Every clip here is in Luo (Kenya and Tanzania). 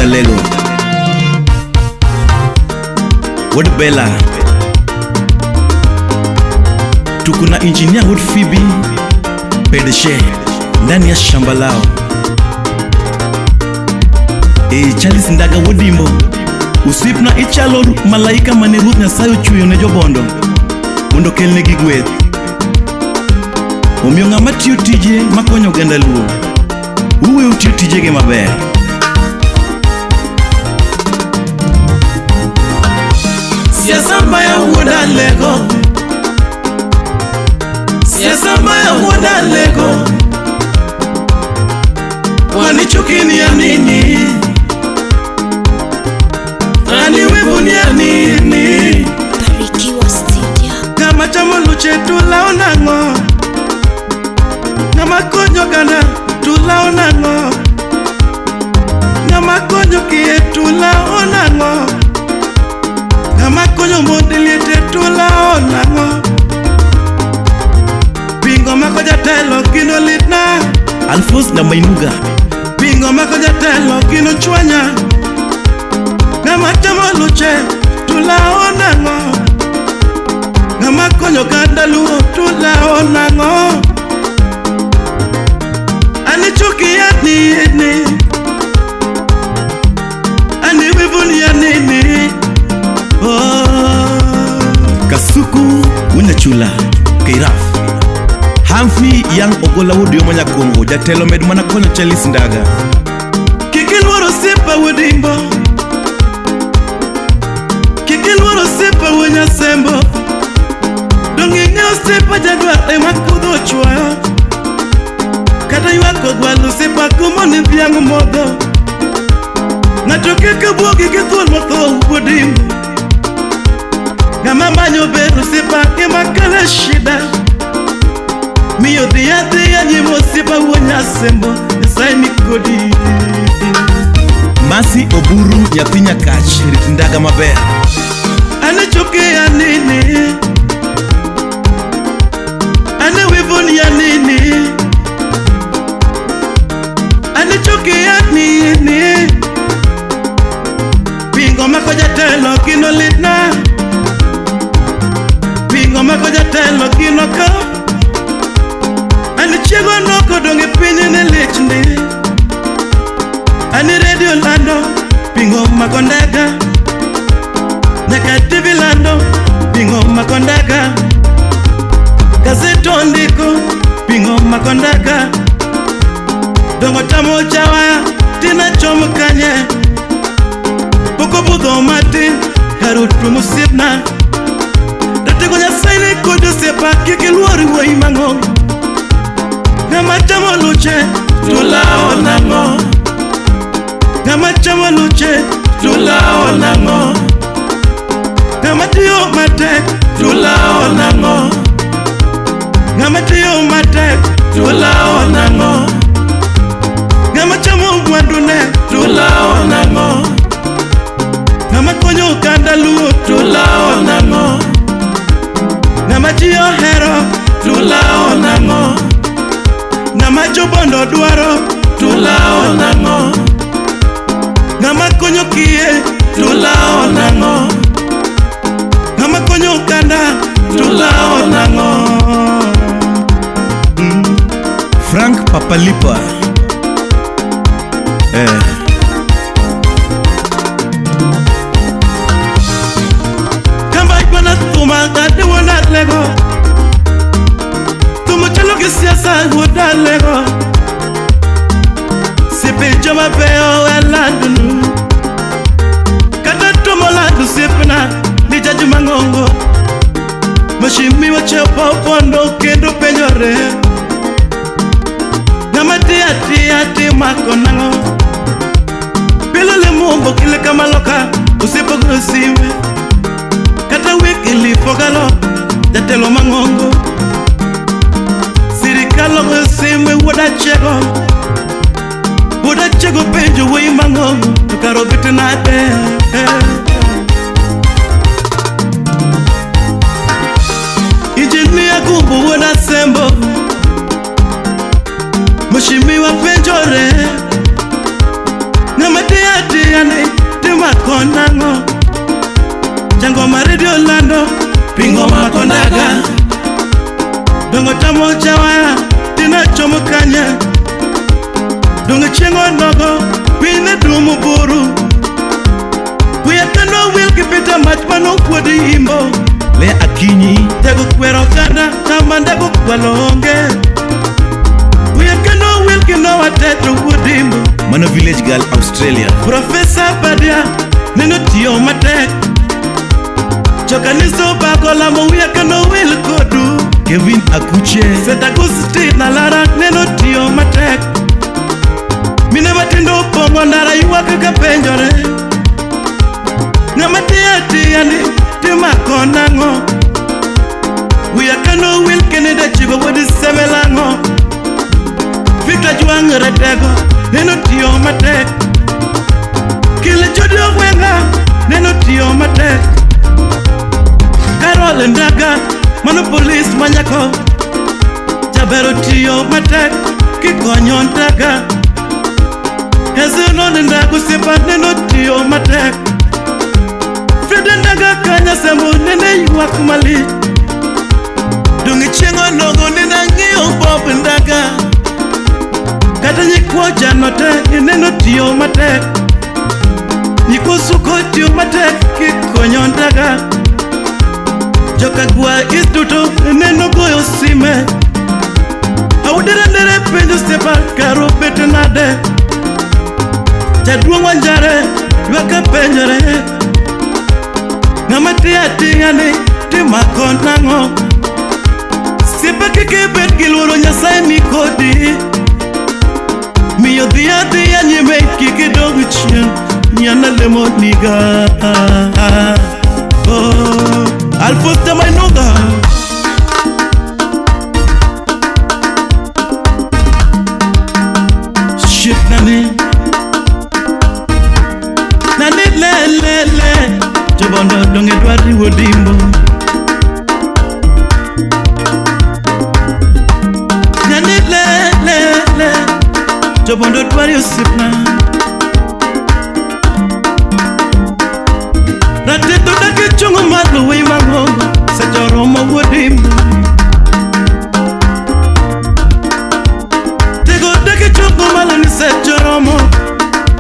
Alego. Wuod Bella. Tuko na engineer Wuod Phoebe PDG ndani ya shamba lao. E Charles Ndaga Wodimbo. Osiepna ichalo malaika mane Ruoth Nyasaye ochweyo ne jobondo mondo okelnegi gweth. Omiyo ng'ama tiyo tije makonyo oganda Luo, uwe utiyo tijege maber. Siasa mbaya wuod Alego. Siasa mbaya wuod Alego. Kwani chuki ni ya nini? Ani wivu ni ya nini? Barikiwa Studio. Ng'ama chamo luche tulao nang'o? Ng'ama konyo oganda tulao nang'o? Ng'ama konyo kiye tulao nang'o? Ng'ama konyo mond liete tulao nang'o? Pingo mako jatelo gino litna. Alphonse Namainuga. Pingo mako jatelo gino chwanya. Ng'ama chamo luche tulao nang'o? Ng'ama konyo oganda Luo tulao nang'o? Ani chuki ya nini? Ani wivu ni ya nini? Oh. Kasuku Unyachula Keiraf. Humphrey Yang Ogola Wuod Yoma Nyakongo. Jatelo med mana konyo Charles Ndaga. Kik iluor osiepa Wodimbo. Kik iluor osiepa Wuod Nyasembo. Dong' ing'e osiepa jadwar ema kudho ochwoyo. Kata ywak ogwal osiepa kumo ni dhiang' modho. Ng'ato kik buogi gi thuol motho Wodimbo. Ng'ama manyo ber osiepa ema kelo shida. Miyo dhi adhiya nyime osiepa Wuod Nyasembo. Nyasaye ni kodi. Masi Oburu nyathi Nyakach rit Ndaga maber. Ane chuki ya nini? Ane wivu ni ya nini? Ane chuki ya nini? Pingo mako jatelo gino litna. Pingo mako jatelo gino ka. Ane chiego noko dong' e piny ne lich ndi. Ane redio lando pingo mako ndaga. Nyaka TV lando pingo mako ndaga. Gazeti ondiko pingo mako ndaga. Dongo tamo jawaya tina chom kanye. Pok obudho matin kar od osiepna. Ratego Nyasaye ni kod osiepa kik iluor wuoyi mang'ongo. Ng'ama chamo luche tulao nang'o? Ng'ama chamo luche tulao nang'o? Ng'ama tiyo matek tulao nang'o? Ng'ama tiyo matek tulao nang'o? Ng'ama chamo mwandune tulao nang'o? Ng'ama konyo oganda Luo tulao nang'o? Ng'ama ji ohero tulao nang'o? Ng'ama jobondo dwaro tulao nang'o? Ng'ama konyo kiye tulao nang'o? Ng'ama konyo oganda tulao nang'o? Frank Papalipa. Kamba ikwana thuma gade wuod Alego. Thumo chalo gi siasa wuod Alego. Siepe joma beyo e landonu. Kata tumo land osiepna ni jaji mang'ongo. Mheshimiwa chopo pondo kendo penjore. Ng'ama tiyo atiya timako nang'o? Pilo limumbo kile kamaloka osiepo goyo sime. Kata wik ilipogalo jatelo mang'ongo. Sirikal ogoyo sime wuod Achego. Wuod Achego penjo wuoyi mang'ongo to kar obet nade? Injinia Gumbo wuod Asembo. Mheshimiwa penjore. Ng'ama tiyo atiya ting'a ni timako nang'o Jangoma redio lando pingo mako ndaga Dongo tamo jawaya tina chomo kanye Dongo chieng' onogo piny ne dumo buru Wiya kendo wil gi pita mach manokuodi imbo Le Akinyi Tego kwero oganda kama ndego kwalo onge Wiya kendo wil gi Noah Teto wuod Imbo Mano Village Girl Australia Profesa Badia neno tiyo matek Jokanisa obako lamo wiya kendo wil kodu Kevin Akuche St. Augustine Alara neno tiyo matek Mine matindo opong'o ndara ywak ka penjore Ng'ama tiyo atiya ni timako nang'o Wiya kano wil Kennedy Achigo wuod Seme Lang'o Victor Jwang' Ratego neno tiyo matek Kile Jody Ogwenga neno tiyo matek Carol Ndaga mano polis manyako Jabero tiyo matek kikonyo Ndaga Hezron Ndaga osiepa neno tiyo matek Freda Ndaga kanya sembo nene ywak malich Donge chieng' onogo nene ang'iyo Bob Ndaga Kata nyikwa jano te ineno tiyo matek Nyikwa suko tiyo matek kikonyo Ndaga Jokagwa East duto ineno goyo sime Audera ndere penjo osiepa karo bet nade Jaduong' Wanjare ywak penjore Ng'ama tiyo ating'a ni timako nang'o Siepa kik ibed gi luoro Nyasaye ni kodi Miyo dhi adhiya nyime kik idog chien Nyana lemo niga Oh, Alphonse Tamainunga Shit nani Nani le le le Jobondo donge dwari wuod Imbo Nani le le le Jobondo dwari osiepna Ratedo dak e chungo malo wei mang'ongo Seche oromo wuod Imbo Tego dak e chungo malo ni seche oromo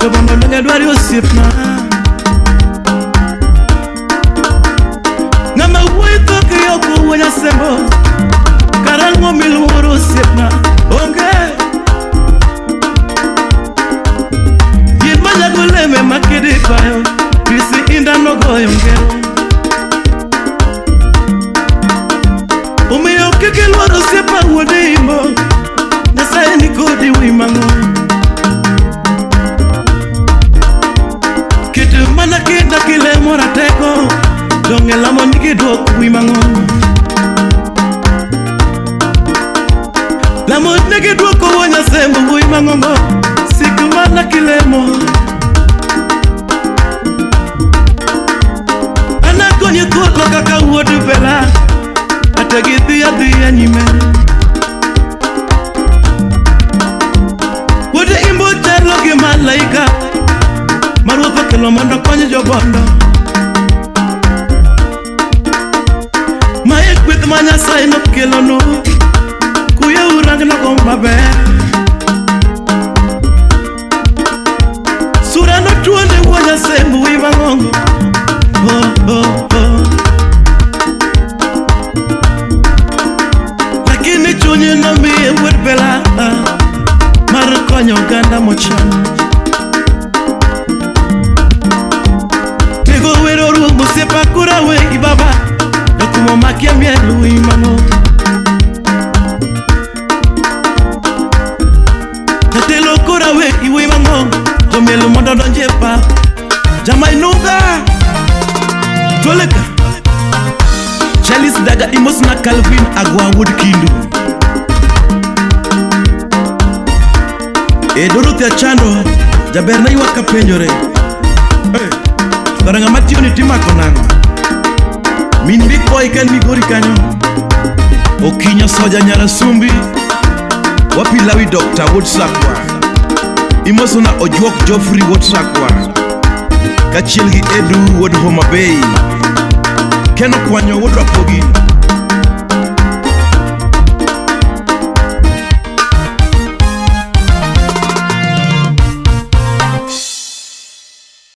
Jobondo donge dwari osiepna Ng'ama wuoyi dhok yoko wuo Nyasembo Karang'o miluoro osiepna onge Yien manyago oleme ma kidi bayo Bisi inda nogoyo ngero Omiyo kik iluor osiepa wuod Imbo Nyasaye ni kodi wi mang'ongo Ket mana kinda kilemo ratego Dong' e lamo nigi duok wi mang'ongo Lamo nigi duoko wuo Nyasembo wuoyi mang'ongo Sik mana kilemo An agonyi thuolo kaka wuod Bela Ategi dhi adhiya nyime Wuod Imbo chalo gi malaika Ma ruoth okelo mondo okony jobondo Mae kweth ma Nyasaye nokelonu Kuye urangnago maber Sura notuonde wuo Nyasembo wuoyi mang'ongo Oh, oh, oh. Lakini chunye nomiye wuod Bela mar konyo oganda mochando Tego wero ruomo osiepa kura wegi baba Jokumo makia miel wuoyi mang'ongo Jatelo kora wegi wuoyi mang'ongo Jomiel mondo odonji e pap Jamainuga Toleka Charles Daga imosna Calvin Agwa wuod Kindu E Dorothy Achando jaber ne ywak kapenjore hey, kara ng'ama tiyo ni timako nang'o Min Big Boy ka en Migori kanyo Okinyo Soja Nyarasumbi Wapi Lawi Dr. Wuod Sakwa Imosona Ojuok Geoffrey Wuod Sakwa Kaachiel gi Edu wuod Homa Bay. Ken Okwanyo wuod Rapogi.